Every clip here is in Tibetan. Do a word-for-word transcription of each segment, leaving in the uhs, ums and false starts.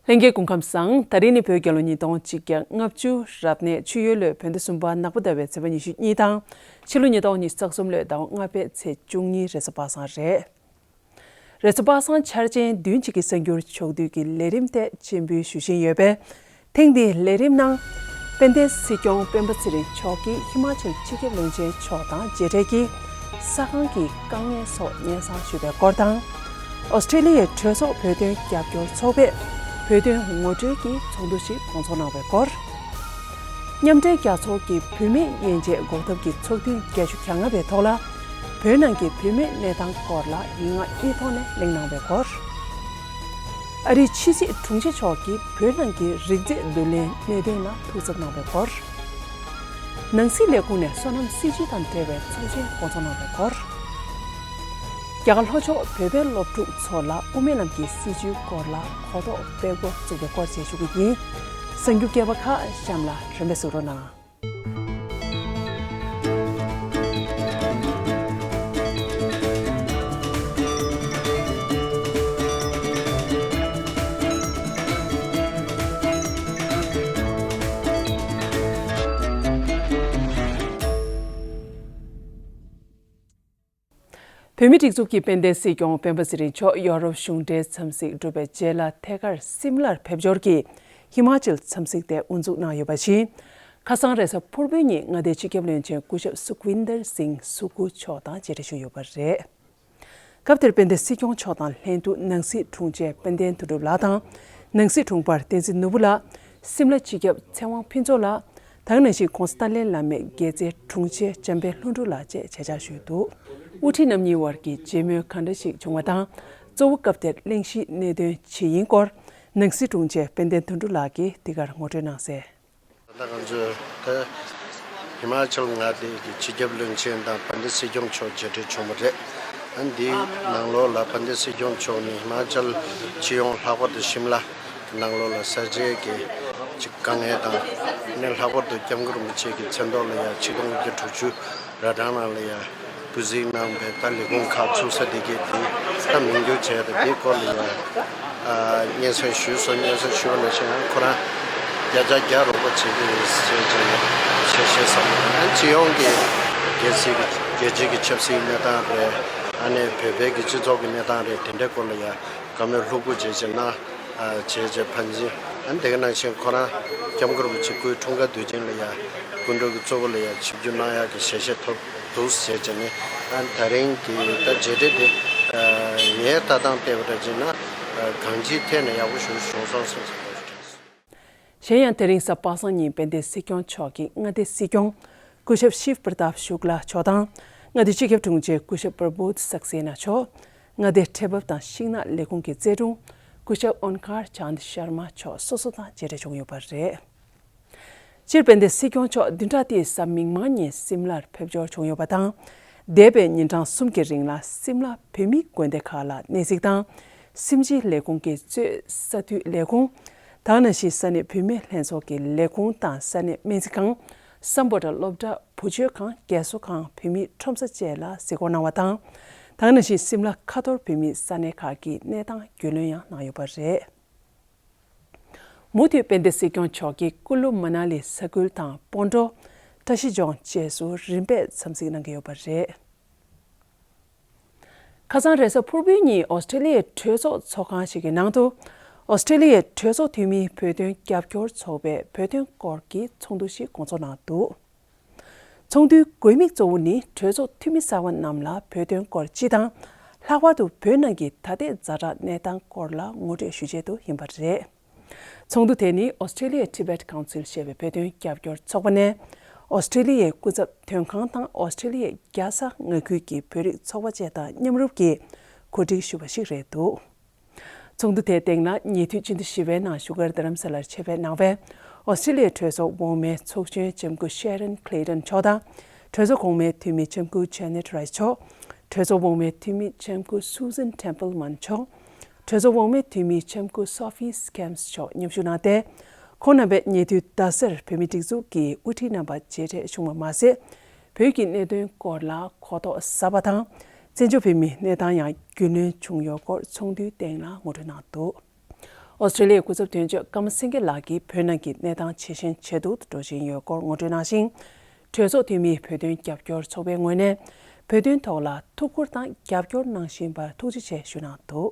ལྷན་རྒྱས་སྐུ་ཁམས་བཟང་། ད་རིང་ནི་བོད་རྒྱལ་ལོ་ཉིས་སྟོང་ཆིག་བརྒྱ་ལྔ་བཅུ་རབ་གནས་ཆུ་ཡོས་ལོའི་བོད་ཟླ་གསུམ་པ་ནག་པོ་ཟླ་བའི་ཚེས་པ་ཉི་ཤུ་གཉིས་དང་། ཕྱི་ལོ་ཉིས་སྟོང་ཉི་ཤུ་རྩ་གསུམ་ལོའི་ཟླ་བ་ལྔ་པའི་ཚེས་བཅུ་གཉིས་རེས་གཟའ་པ་སངས་རེད། རེས་གཟའ་པ་སངས་འཆར་ཅན་བདུན་གཅིག་གི་གསར་འགྱུར་ཕྱོགས་བསྡུས་ཀྱི་ལས་རིམ་ཐད་སྤྱན་འབུལ་ཞུ་བཞིན་ཡོད་པས། ཐེངས་འདིའི་ལས་རིམ་ནང་། དཔལ་ལྡན་སྲིད་སྐྱོང་སྤེན་པ་ཚེ་རིང་མཆོག་གིས་ཧི་མ་ཅལ་སྤྱི་ཁྱབ་བློན་ཆེན་མཆོག་དང་མཇལ་འཕྲད་ཀྱིས་ས་ཁང་གི་དཀའ་ངལ་སོགས་སྙན་སེང་ཞུས་པའི་སྐོར་དང་། ཨོ་སི་ཀྲེ་ལི་ཡའི་གྲོས་ཚོགས་བོད་དོན་རྒྱབ་སྐྱོར་ཚོགས་པས་བོད་དོན་ངོ་སྤྲོད་ཀྱི་ཚོགས་འདུ་ཞིག་སྐོང་ཚོགས་གནང་བའི་སྐོར། མཉམ་འབྲེལ་རྒྱལ་ཚོགས་ཀྱི་བུད་མེད་དབྱེ་འབྱེད་འགོག་ཐབས་ཀྱི་ཚོགས་ཐུན་བརྒྱད་ཅུ་གྱ་ལྔ་པའི་ཐོག་ལ། བོད་ནང་གི་བུད་མེད་གནས་སྟངས་སྐོར་ལ་ཡིག་ངག་དབྱེ་ཐོག་ནས་གླེང་གནང་བའི་སྐོར། ཨ་རིའི་ཕྱི་སྲིད་དྲུང་ཆེ་མཆོག་གིས་བོད་ནང་གི་རིགས་རྫས་བསྡུ་ལེན་གནད་དོན་ལ་ཐུགས་འཚབ་གནང་བའི་སྐོར། ནང་སྲིད་ལས་ཁུངས་ནས་སོ་ནམ་སྲིད་བྱུས་དང་འབྲེལ་བའི་ཚོགས་ཆེན་སྐོང་ཚོགས་གནང་བའི་སྐོར། རྒྱ་གར་ལྷོ་ཕྱོགས་བོད་པའི་སློབ་ཕྲུག་ཚོ་ལ་དབུ་མའི་ལམ་གྱི་སྲིད་བྱུས་སྐོར་ལ་གོ་རྟོགས་སྤེལ་འགོ་བཙུགས་པའི་སྐོར་བཅས་ཞུ་རྒྱུ་ཡིན། གསར་འགྱུར་རྒྱས་པ་ཁག་གཤམ་ལ་རིམ་པས་གཟིགས་རོགས་གནང་། བོད་མིའི་སྒྲིག་འཛུགས་ཀྱི་དཔལ་ལྡན་སྲིད་སྐྱོང་སྤེན་པ་ཚེ་རིང་མཆོག་ཡོ་རོབ་གཞུང་འབྲེལ་འཚམས་གཟིགས་གྲུབ་པའི་རྗེས་ལ་ཐད་ཀར་སིམ་ལར་ཕེབས་འབྱོར་གྱིས་ཧི་མ་ཅལ་འཚམས་གཟིགས་དེ་དབུ་འཛུགས་གནང་ཡོད་པ་བཞིན། ཁ་སང་རེས་གཟའ་ཕུར་བུའི་ཉིན་མངའ་སྡེའི་སྤྱི་ཁྱབ་བློན་ཆེན་སྐུ་ཞབས་སུ་ཁུ་ཝིན་དར་སིང་སུ་ཁུ་མཆོག་དང་མཇལ་འཕྲད་ཞུས་ཡོད་པ་རེད། སྐབས་དེར་དཔལ་ལྡན་སྲིད་སྐྱོང་མཆོག་དང་ལྷན་དུ་ནང་སྲིད་དྲུང་ཆེ་དཔལ་ལྡན་དོན་གྲུབ་ལགས་དང་། ནང་སྲིད་དྲུང་འཕར་བསྟན་འཛིན་ནོར་བུ་ལགས། སིམ་ལ་སྤྱི་ཁྱབ་ཚེ་དབང་ཕུན་ཚོགས་ལགས། དེ་ནང་བཞིན་༸གོང་ས་ཏཱ་ལའི་བླ་མའི་དགེ་རྩའི་དྲུང་ཆེ་འཇམ་དཔལ་ལྷུན་གྲུབ་ལགས་བཅས་མཇལ་བཅར་ཞུས་འདུག། དབུ་ཁྲིད་རྣམ་གཉིས་དབར་གྱི་མཇལ་མོལ་གང་འདྲ་ཞིག་བྱུང་བ་དང་། གཙོ་བོ་སྐབས་དེར་གླེང་གཞིའི་གནད་དོན་ཇི་ཡིན་སྐོར། ནང་སྲིད་དྲུང་ཆེ་དཔལ་ལྡན་དོན་གྲུབ་ལགས་ཀྱིས་འདི་གར་ངོ་སྤྲོད་གནང་གསལ། ད་ལྟ་ང་ཚོས་ད་ཧི་མ་ཅལ་མངའ་སྡེ་གི་སྤྱི་ཁྱབ་བློན་ཆེན་དང་དཔལ་ལྡན་སྲིད་སྐྱོང་མཆོག་མཇལ་འཕྲད་བྱུང་བ་རེད། ཨ་འདིའི་ནང་ལོགས་ལ་དཔལ་ལྡན་སྲིད་སྐྱོང་མཆོག་ནི་ཧི་མ་ཅལ་སྤྱི་ཡོངས་ལྷག་པར་དུ་ཤིམ་ལ་ནང་ལོགས་ལ་ས་ཆའི་གི་ཅིག་དཀའ་ངལ་དང་། ཨ་ནི་ལྷག་པར་དུ་སྐྱབས་མགོན་རིན་པོ་ཆེ་གི་མཚན་ཐོག་ལ་ཡང་ཆིག་སྟོང་དགུ་བརྒྱ་དྲུག་ཅུ་ར་གྲངས་ནང་ལ་ཡང་སྐུ་གཟིགས་གནང་བའི་ད་ལས་ཁུངས་ཁག་ཚུགས་ས་དེ་གའི་དེ་ད་མིང་བསྒྱུར་བྱས་ཏེ་དེའི་སྐོར་ལ་ཡང་ཨ་སྙན་སེང་ཞུས་སོང་། སྙན་སེང་ཞུས་པ་ནང་བཞིན་ཡང་ཁོ་རང་བརྒྱ་ཆ་བརྒྱ་རོགས་པ་བྱེད་ཀྱི་ཡིན་ཟེར་བྱས་ནས་ཞལ་བཞེས་གནང་། ཨ་སྤྱི་ཡོངས་ཀྱི་རྒྱལ་སྲིད་ཀྱི་རྒྱལ་སྤྱི་གི་ཆབ་སྲིད་གནས་སྟངས་རེད། ཨ་ནི་བོད་པའི་གི་སྤྱི་ཚོགས་ཀྱི་གནས་སྟངས་རེད། དེ་འདྲའི་སྐོར་ལ་ཡང་བཀའ་མོལ་ལྷུག་པོ་བྱས་བྱས་གནང་། ཨ་བྱས་བྱས་ཕན་ཚུན། ཨ་ནི་དེ་ག་ནང་བཞིན་ཁོ་རང་སྐྱབས་མགོན་རིན་པོ་ཆེ་སྐུའི་འཁྲུངས་སྐར་དུས་ཆེན་ལ་ཡང་སྐུ་མགྲོན་གྱི་གཙོ་བོ་ལ་ཡང་ཆིབས་བསྒྱུར་གནང་ཡག་གི་ཞལ་བཞེས་ཐོབ་འདུག་ཟེར་བྱས་ནས། ཨ་ནི་ད་རིང་གི་ད་མཇལ་འཕྲད་དེ་ཨ་ངའི་ལྟ་སྟངས་བལྟས་པ་འདྲ་བྱས་ན་ཨ་གང་ཅིའི་ཐད་ནས་ཡག་པོ་ཞེ་པོ་བྱུང་སོང་ཟེར་བྱས་པ་རེད། གཞན་ཡང་དེ་རིང་གཟའ་པ་སངས་ཉིན་དཔལ་ལྡན་སྲིད་སྐྱོང་མཆོག་གིས་མངའ་སྡེའི་སྲིད་སྐྱོང་སྐུ་ཞབས་ཤིབ་པྲ་ཏཱབ་ཤུག་ལ་མཆོག་དང་། མངའ་སྡེའི་སྤྱི་ཁྱབ་དྲུང་ཆེ་སྐུ་ཞབས་པྲ་བོད་སག་སེ་ན་མཆོག། མངའ་སྡེའི་ཁྲལ་འབབ་དང་ཤིང་ནགས་ལས་ཁུངས་ཀྱི་རྩིས་དྲུང་སྐུ་ཞབས་ཨོན་ཀར་ཅཱན་ཤར་མ་མཆོག་སོ་སོ་དང་མཇལ་འཕྲད་བྱུང་ཡོད་པ་རེད། སྤྱིར་དཔལ་ལྡན་སྲིད་སྐྱོང་མཆོག་བདུན་ཕྲག་འདིའི་གཟའ་མིག་དམར་ཉིན་སིམ་ལར་ཕེབས་འབྱོར་བྱུང་ཡོད་པ་དང་། འདས་པའི་ཉིན་གྲངས་གསུམ་གྱི་རིང་ལ་སིམ་ལ་བོད་མིའི་དགོན་སྡེ་ཁག་ལ་གནས་གཟིགས་དང་། སིམ་སྤྱིལ་ལས་ཁུངས་ཀྱི་གཙོས་ས་འཐུས་ལས་ཁུངས། དེ་ནང་བཞིན་ས་གནས་བུད་མེད་ལྷན་ཚོགས་ཀྱི་ལས་ཁུངས་དང་ས་གནས་སྨན་རྩིས་ཁང་། སམ་བྷོ་ཊ་སློབ་གྲྭ། བུ་བཅོལ་ཁང་། རྒས་གསོ་ཁང་། བོད་མིའི་ཁྲོམ་ས་བཅས་ལ་གཟིགས་སྐོར་གནང་བ་དང་། དེ་ནང་བཞིན་སིམ་ལ་ཁ་ཐོར་བོད་མིའི་ས་གནས་ཁག་གི་གནས་སྟངས་རྒྱུས་ལོན་ཡང་གནང་ཡོད་པ་རེད། མུ་མཐུད་དཔལ་ལྡན་སྲིད་སྐྱོང་མཆོག་གིས་ཀུ་ལུ་མ་ན་ལི་ས་ཁུལ་དང་སྤོན་གྲོང་། བཀྲ་ཤིས་ལྗོངས་བཅས་སུ་རིམ་པས་འཚམས་གཟིགས་གནང་གི་ཡོད་པ་རེད། ཁ་སང་རེས་གཟའ་ཕུར་བུའི་ཉིན་ཨོ་སི་ཀྲེ་ལི་ཡའི་གྲོས་ཚོགས་ཚོགས་ཁང་ཞིག་གི་ནང་དུ། ཨོ་སི་ཀྲེ་ལི་ཡའི་གྲོས་ཚོགས་འཐུས་མིའི་བོད་དོན་རྒྱབ་སྐྱོར་ཚོགས་པའི་བོད་དོན་སྐོར་གྱི་ཚོགས་འདུ་ཞིག་སྐོང་ཚོགས་གནང་འདུག། ཚོགས་འདུའི་དགོས་དམིགས་གཙོ་བོ་ནི་གྲོས་ཚོགས་འཐུས་མི་གསར་པ་རྣམས་ལ་བོད་དོན་སྐོར་སྤྱི་དང་། ལྷག་པར་དུ་བོད་ནང་གི་ད་ལྟའི་ཛ་དྲག་གནས་སྟངས་སྐོར་ལ་ངོ་སྤྲོད་ཞུ་ཆེད་དུ་ཡིན་པ་རེད། ཚོགས་འདུ་དེ་ནི་Australia Tibet Council ཞེས་པའི་བོད་དོན་རྒྱབ་སྐྱོར་ཚོགས་པ་ནས་ཨོ་སི་ཀྲེ་ལི་ཡའི་སྐུ་ཚབ་དོན་ཁང་དང་ཨོ་སི་ཀྲེ་ལི་ཡའི་རྒྱལ་ས་མངའ་ཁུལ་གྱི་བོད་རིགས་ཚོགས་པ་བཅས་དང་མཉམ་རུབ་ཀྱིས་གོ་སྒྲིག་ཞུས་པ་ཞིག་རེད་འདུག། ཚོགས་འདུ་དེའི་སྟེང་ལ་ཉེ་དུས་སྤྱི་ཟླ་བཞི་པའི་ནང་བཞུགས་སྒར་རྡ་རམ་ས་ལར་ཆེད་ཕེབས་གནང་བའི་ཨོ་སི་ཀྲེ་ལི་ཡའི་གྲོས་ཚོགས་འོག་མའི་ཚོགས་གཞོན་ལྕམ་སྐུ་ཤེ་རན་ཁི་ལེ་ཏོན་མཆོག་དང་། གྲོས་ཚོགས་གོང་མའི་འཐུས་མི་ལྕམ་སྐུ་ཇེ་ནེ་ཊི་རའི་མཆོག། གྲོས་ཚོགས་འོག་མའི་འཐུས་མི་ལྕམ་སྐུ་སུ་ཟན་ཊེམ་པལ་མན་མཆོག། གྲོས་ཚོགས་འོག་མའི་འཐུས་མི་ལྕམ་སྐུ་སོ་ཕི་སི་ཀེམ་སི་མཆོག་མཉམ་ཞུགས་གནང་སྟེ། ཁོང་རྣམ་པས་ཉེ་དུས་རྡ་སར་བོད་མིའི་སྒྲིག་འཛུགས་ཀྱི་དབུ་ཁྲིད་རྣམ་པ་མཇལ་འཕྲད་བྱུང་བ་མ་ཟད། བོད་ཀྱི་གནད་དོན་སྐོར་ལ་གོ་རྟོགས་ཟབ་པ་དང་། བཙན་བྱོལ་བོད་མིའི་གནས་སྟངས་ཡང་རྒྱུས་ལོན་བྱུང་ཡོད་སྐོར་ཚོགས་འདུའི་སྟེང་ལ་ངོ་སྤྲོད་གནང་འདུག། ཨོ་སི་ཀྲི་ལི་ཡའི་སྐུ་ཚབ་དོན་གཅོད་ཀརྨ་སེང་གེ་ལགས་ཀྱིས་བོད་ནང་གི་གནས་སྟངས་ཇེ་ཞན་ཇེ་སྡུག་ཏུ་འགྲོ་བཞིན་ཡོད་སྐོར་ངོ་སྤྲོད་གནང་ཞིང་། གྲོས་ཚོགས་འཐུས་མིས་བོད་དོན་རྒྱབ་སྐྱོར་ཚོགས་པའི་ངོས་ནས་བོད་དོན་ཐོག་ལ་ཐུགས་ཁུར་དང་རྒྱབ་སྐྱོར་གནང་བཞིན་པར་ཐུགས་རྗེ་ཆེ་ཞུ་གནང་འདུག་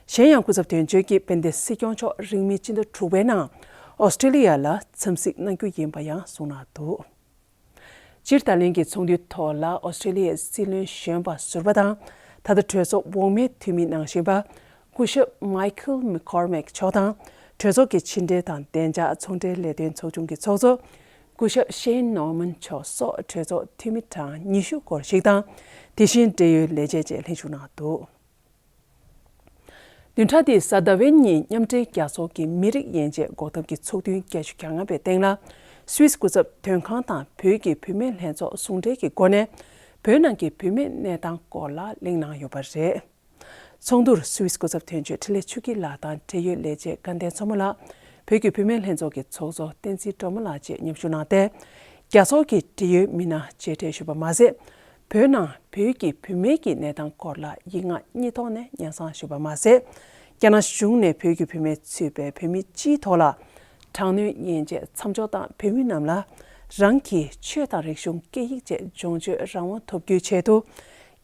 གཞན་ཡང་སྐུ་ཚབ་དོན་གཅོད་ཀྱིས་དཔལ་ལྡན་སྲིད་སྐྱོང་མཆོག་རིང་མིན་སྤྱི་ཟླ་དྲུག་པའི་ནང་ཨོ་སི་ཀྲི་ལི་ཡ་ལ་འཚམས་གཟིགས་གནང་རྒྱུ་ཡིན་པ་ཡང་གསུངས་གནང་འདུག་སྤྱིར་ད་ལན་གྱི་ཚོགས་འདུའི་ཐོག་ལ་ཨོ་སི་ཀྲི་ལི་ཡའི་སྲིད་བློན་གཞོན་པ་ཟུར་པ་དང་། ད་ལྟ་གྲོས་ཚོགས་འོག་མའི་འཐུས་མི་གནང་བཞིན་པ་སྐུ་ཞབས་མའི་ཁལ་མེ་ཁོར་མེག་མཆོག་དང་། གྲོས་ཚོགས་ཀྱི་ཕྱི་འབྲེལ་དང་བདེ་འཇགས་ཚོང་འབྲེལ་ལས་དོན་ཚོགས་ཆུང་གི་ཚོགས་གཙོ་སྐུ་ཞབས་ཤེན་ནོར་མན་མཆོག་སོགས་གྲོས་ཚོགས་འཐུས་མི་གྲངས་ཉི་ཤུ་སྐོར་ཞིག་དང་། དེ་བཞིན་འབྲེལ་ཡོད་ལས་བྱེད་བཅས་ལྷན་ཞུགས་གནང་འདུག་བདུན་ཕྲག་འདིའི་གཟའ་ཟླ་བའི་ཉིན་མཉམ་འབྲེལ་རྒྱལ་ཚོགས་ཀྱི་མི་རིགས་དབྱེ་འབྱེད་འགོག་ཐབས་ཀྱི་ཚོགས་ཐུན་བརྒྱད་ཅུ་གྱ་ལྔ་པའི་སྟེང་ལ། སུད་སི་སྐུ་ཚབ་དོན་ཁང་དང་བོད་ཀྱི་བུད་མེད་ལྷན་ཚོགས་ཟུང་འབྲེལ་གྱི་སྒོ་ནས་བོད་ནང་གི་བུད་མེད་གནས་སྟངས་སྐོར་ལ་གླེང་གནང་ཡོད་པ་རེད། ཚོགས་འདུར་སུད་སི་སྐུ་ཚབ་དོན་གཅོད་འཕྲིན་ལས་ཆོས་སྐྱིད་ལགས་དང་འབྲེལ་ཡོད་ལས་བྱེད་དགའ་ལྡན་མཚོ་མོ་ལགས། བོད་ཀྱི་བུད་མེད་ལྷན་ཚོགས་ཀྱི་ཚོགས་གཙོ་བསྟན་འཛིན་སྒྲོལ་མ་ལགས་བཅས་མཉམ་ཞུགས་གནང་སྟེ། རྒྱལ་ཚོགས་ཀྱི་འབྲེལ་ཡོད་མི་སྣ་མཇལ་འཕྲད་ཞུས་པ་མ་ཟད། བོད་ནང་བོད་ཀྱི་བུད་མེད་ཀྱི་གནས་སྟངས་སྐོར་ལ་ཡིག་ངག་གཉིས་ཐོག་ནས་སྙན་སེང་ཞུས་པ་མ་ཟད། རྒྱ་ནག་གཞུང་ནས་བོད་ཀྱི་བུད་མེད་ཚུད་པའི་བོད་མི་སྤྱིའི་ཐོག་ལ་དྲག་གནོན་ཡན་ཆད་མཚམས་འཇོག་དང་། བོད་མི་རྣམས་ལ་རང་གི་ཆོས་དང་རིག་གཞུང་། སྐད་ཡིག་བཅས་སྦྱོང་སྤྱོད་རང་དབང་ཐོབ་རྒྱུའི་ཆེད་དུ།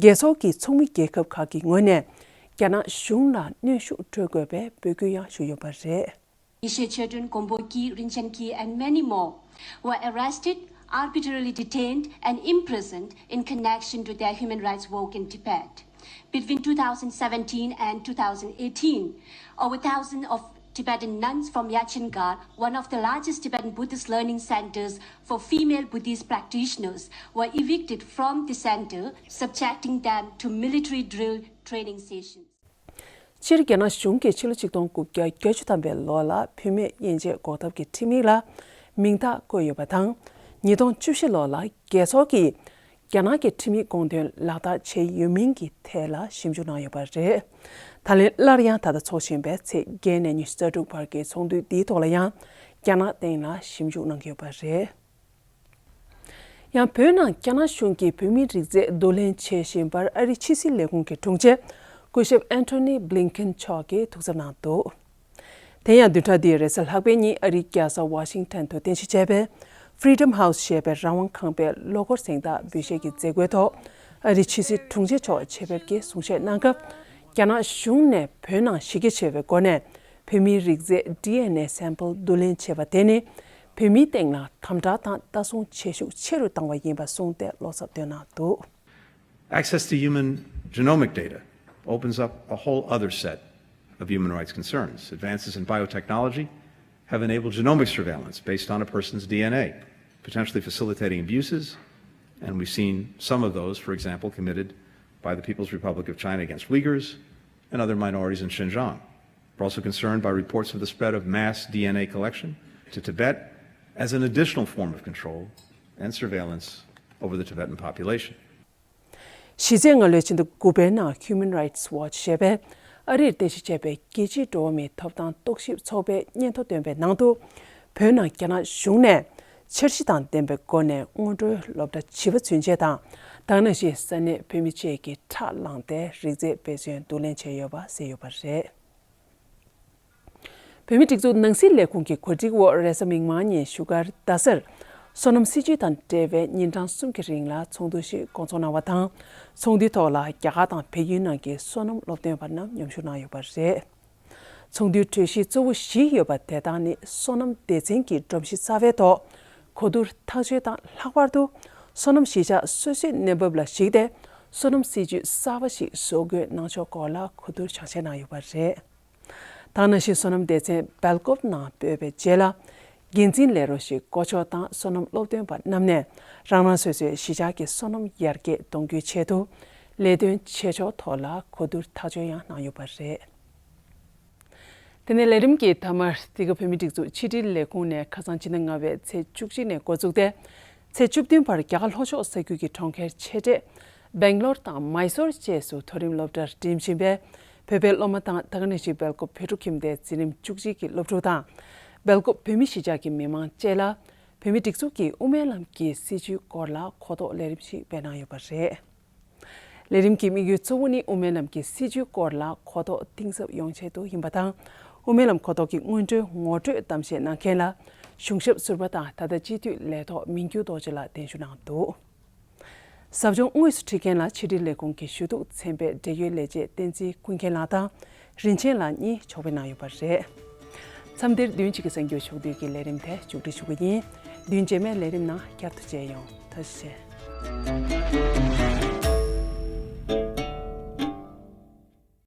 རྒྱལ་ཚོགས་ཀྱི་ཚོགས་མི་རྒྱལ་ཁབ་ཁག་གི་ངོས་ནས་རྒྱ་ནག་གཞུང་ལ་གནོན་ཤུགས་སྤྲོད་དགོས་པའི་འབོད་སྐུལ་ཡང་ཞུས་ཡོད་པ་རེད། Yeshe Chodron, Gombo Ki, Rinchen Ki, and many more were arrested, arbitrarily detained, and imprisoned in connection to their human rights work in Tibet. Between two thousand seventeen and two thousand eighteen, over thousand of Tibetan nuns from Yachin Gar, one of the largest Tibetan Buddhist learning centers for female Buddhist practitioners, were evicted from the center, subjecting them to military drill training sessions. སྤྱིར་རྒྱ་ནག་གཞུང་གིས་ཕྱི་ལོ་ཆིག་སྟོང་དགུ་བརྒྱ་བརྒྱད་ཅུ་ཐམ་པའི་ལོ་ལ་བུད་མེད་དབྱེ་འབྱེད་འགོག་ཐབས་ཀྱི་ཁྲིམས་ཡིག་ལ་མིང་རྟགས་བཀོད་ཡོད་པ་དང་། ཉིས་སྟོང་བཅུ་བཞི་ལོ་ལ་རྒྱལ་ཚོགས་ཀྱིས་རྒྱ་ནག་གི་ཁྲིམས་ཡིག་དགོངས་དོན་ལག་བསྟར་བྱས་ཡོད་མིན་གྱི་ཐད་ལ་ཞིབ་འཇུག་གནང་ཡོད་པ་རེད། ད་ལན་སླར་ཡང་ད་ལྟ་འཚོགས་བཞིན་པའི་ཚེས་བརྒྱད་ནས་ཉི་ཤུ་རྩ་དྲུག་བར་གྱི་ཚོགས་འདུ་འདིའི་ཐོག་ལ་ཡང་རྒྱ་ནག་སྟེང་ལ་ཞིབ་འཇུག་གནང་གི་ཡོད་པ་རེད། ཡང་བོད་ནང་རྒྱ་ནག་གཞུང་གིས་བོད་མིའི་རིགས་རྫས་བསྡུ་ལེན་བྱེད་བཞིན་པར་ཨ་རིའི་ཕྱི་སྲིད་ལས་ཁུངས་ཀྱི་དྲུང་ཆེ་སྐུ་ཞབས་ཨན་ཐོ་ནི་བྷི་ལིན་ཁེན་མཆོག་གིས་ཐུགས་འཚབ་གནང་འདུག་དེ་ཡང་བདུན་ཕྲག་འདིའི་རེས་གཟའ་ལྷག་པའི་ཉིན་ཨ་རིའི་རྒྱལ་ས་ཝ་ཤིང་ཊོན་དུ་རྟེན་གཞི་བྱས་པའི་Freedom House ཞེས་པའི་རང་དབང་ཁང་པའི་ལོ་འཁོར་གཟེངས་རྟགས་འབུལ་བཞེས་ཀྱི་མཛད་སྒོའི་ཐོག་ཨ་རིའི་ཕྱི་སྲིད་དྲུང་ཆེ་མཆོག་ཆེད་ཕེབས་ཀྱིས་གསུང་བཤད་གནང་སྐབས། རྒྱ་ནག་གཞུང་ནས་བོད་ནང་གཞི་རྒྱ་ཆེ་བའི་སྒོ་ནས་བོད་མིའི་རིགས་རྫས་ཌི་ཨེན་ཨེ་སེམ་པལ་བསྡུ་ལེན་བྱས་པ་དེ་ནི་བོད་མིའི་སྟེང་ལ་དམ་དྲག་དང་ལྟ་སྲུང་བྱེད་ཤུགས་ཆེ་རུ་བཏང་བ་ཡིན་པ་གསུངས་ཏེ་བློ་འཚབ་བཏོན་གནང་འདུག Access to human genomic data opens up a whole other set of human rights concerns. Advances in biotechnology have enabled genomic surveillance based on a person's D N A, potentially facilitating abuses, and we've seen some of those, for example, committed by the People's Republic of China against Uyghurs and other minorities in Xinjiang. We're also concerned by reports of the spread of mass D N A collection to Tibet as an additional form of control and surveillance over the Tibetan population. གཞི་རྩའི་སྔ་ལོའི་ཕྱི་ཟླ་དགུ་པའི་ནང་Human Rights Watch ཞེས་པས་ཨ་རིར་རྟེན་གཞི་བྱས་པའི་རྒྱལ་སྤྱིའི་འགྲོ་བ་མིའི་ཐོབ་ཐང་རྟོག་ཞིབ་ཚོགས་པའི་སྙན་ཐོ་བཏོན་པའི་ནང་དུ། བོད་ནང་རྒྱ་ནག་གཞུང་ནས་འཆར་གཞི་དང་ལྡན་པའི་སྒོ་ནས་སྔོན་འགྲོའི་སློབ་གྲྭ་བྱིས་པ་ཚུན་ཆད་དང་། ད་ག་ནང་བཞིན་ས་གནས་བོད་མི་བཅས་ཀྱི་ཁྲག་བླངས་ཏེ་རིགས་རྫས་དཔེ་མཚོན་བསྡུ་ལེན་བྱས་ཡོད་པ་གསལ་ཡོད་པ་རེད། བོད་མིའི་སྒྲིག་འཛུགས་ནང་སྲིད་ལས་ཁུངས་ཀྱི་གོ་སྒྲིག་འོག་རེས་གཟའ་མིག་དམར་ཉིན་བཞུགས་སྒར་རྡ་སར་སོ་ནམ་སྲིད་བྱུས་དང་འབྲེལ་བའི་ཉིན་གྲངས་གསུམ་གྱི་རིང་ལ་ཚོགས་འདུ་ཞིག་བསྐོང་ཚོགས་གནང་བ་དང་། ཚོགས་འདུའི་ཐོག་ལ་རྒྱ་གར་དང་བལ་ཡུལ་ནང་གི་སོ་ནམ་སློབ་སྟོན་པ་རྣམས་མཉམ་ཞུགས་གནང་ཡོད་པ་རེད། ཚོགས་འདུའི་གྲོས་གཞི་གཙོ་བོ་བཞི་ཡོད་པ་དེ་དག་ནི། སོ་ནམ་སྡེ་ཚན་གྱི་སྒྲོམ་གཞི་གསར་པའི་ཐོག་གོ་བསྡུར་ཐག་གཅོད་དང་། ལྷག་པར་དུ་སོ་ནམ་གཞིས་ཆགས་སོ་སོའི་གནས་བབ་ལ་གཞིགས་ཏེ་སོ་ནམ་སྲིད་བྱུས་གསར་པ་ཞིག་བཟོ་དགོས་གནང་ཕྱོགས་སྐོར་ལ་གོ་བསྡུར་སྦྱང་བཤད་གནང་ཡོད་པ་རེད། ད་ག་ནང་བཞིན་སོ་ནམ་སྡེ་ཚན་སྦེལ་ཀོབ་ནང་སྤོས་པའི་རྗེས་ལ། འགན་འཛིན་ལས་རོགས་ཤིག་བསྐོ་ཕྱོགས་དང་། སོ་ནམ་སློབ་སྟོན་པ་རྣམས་ནས་རང་རང་སོ་སོའི་གཞིས་ཆགས་ཀྱི་སོ་ནམ་ཡར་རྒྱས་གཏོང་རྒྱུའི་ཆེད་དུ་ལས་དོན་བྱེད་ཕྱོགས་ཐོག་ལ་གོ་བསྡུར་ཐག་གཅོད་ཡང་གནང་ཡོད་པ་རེད། དེ་ནས་ལས་རིམ་གྱི་མཐའ་མར། འདི་ག་བོད་མིའི་སྒྲིག་འཛུགས་ཕྱི་དྲིལ་ལས་ཁུངས་ནས་ཁ་སང་ཕྱི་ཟླ་ལྔ་པའི་ཚེས་བཅུ་གཅིག་ནས་འགོ་བཙུགས་ཏེ། ཚེས་བཅུ་བདུན་བར་རྒྱ་གར་ལྷོ་ཕྱོགས་ས་ཁུལ་གྱི་གྲོང་ཁྱེར་ཆེ་གྲས་སྦེང་ལོར་དང་མའི་སོར་བཅས་སུ་མཐོ་རིམ་སློབ་གྲྭར་འགྲིམ་བཞིན་པའི་བོད་པའི་སློབ་མ་དང་། ད་ག་ནང་བཞིན་སྦེལ་ཀོབ་བོད་ཕྲུག་ཁྱིམ་སྡེའི་འཛིན་རིམ་བཅུ་གཅིག་གི་སློབ་ཕྲུག་དང་། སྦེལ་ཀོབ་བོད་མི་གཞིས་ཆགས་ཀྱི་མི་མང་བཅས་ལ་བོད་མིའི་སྒྲིག་འཛུགས་ཀྱི་དབུ་མའི་ལམ་གྱི་སྲིད་བྱུས་སྐོར་ལ་གོ་རྟོགས་ལས་རིམ་ཞིག་སྤེལ་གནང་ཡོད་པ་རེད། ལས་རིམ་གྱི་དམིགས་ཡུལ་གཙོ་བོ་ནི་དབུ་མའི་ལམ་གྱི་སྲིད་བྱུས་སྐོར་ལ་གོ་རྟོགས་གཏིང་ཟབ་ཡོང་ཆེད་དུ་ཡིན་པ་དང་། དབུ་མའི་ལམ་གོ་རྟོགས་ཀྱི་སྔོན་འགྲོའི་ངོ་སྤྲོད་གཏམ་བཤད་གནང་མཁན་ལ་གཞུང་ཞབས་ཟུར་པ་དང་ད་ལྟ་སྤྱི་འཐུས་ལས་ཐོག་མིང་འགྱུར་རྡོ་རྗེ་ལགས་གདན་ཞུ་གནང་འདུག། ཟབ་སྦྱོང་དངོས་སུ་ཁྲིད་མཁན་ལ་ཕྱི་དྲིལ་ལས་ཁུངས་ཀྱི་ཞུ་གཏུག་ཚན་པའི་འབྲེལ་ཡོད་ལས་བྱེད་བསྟན་འཛིན་ཀུན་མཁྱེན་ལགས་དང་རིན་ཆེན་ལགས་གཉིས་ཕྱོགས་ཕེབས་གནང་ཡོད་པ་རེད། མཚམས་འདིར་བདུན་གཅིག་གི་གསར་འགྱུར་ཕྱོགས་བསྡུས་ཀྱི་ལས་རིམ་དེ་མཇུག་སྒྲིལ་ཞུ་གི་ཡིན། བདུན་རྗེས་མའི་ལས་རིམ་ནང་བསྐྱར་དུ་མཇལ་ཡོང་། ཐུགས་རྗེ་ཆེ།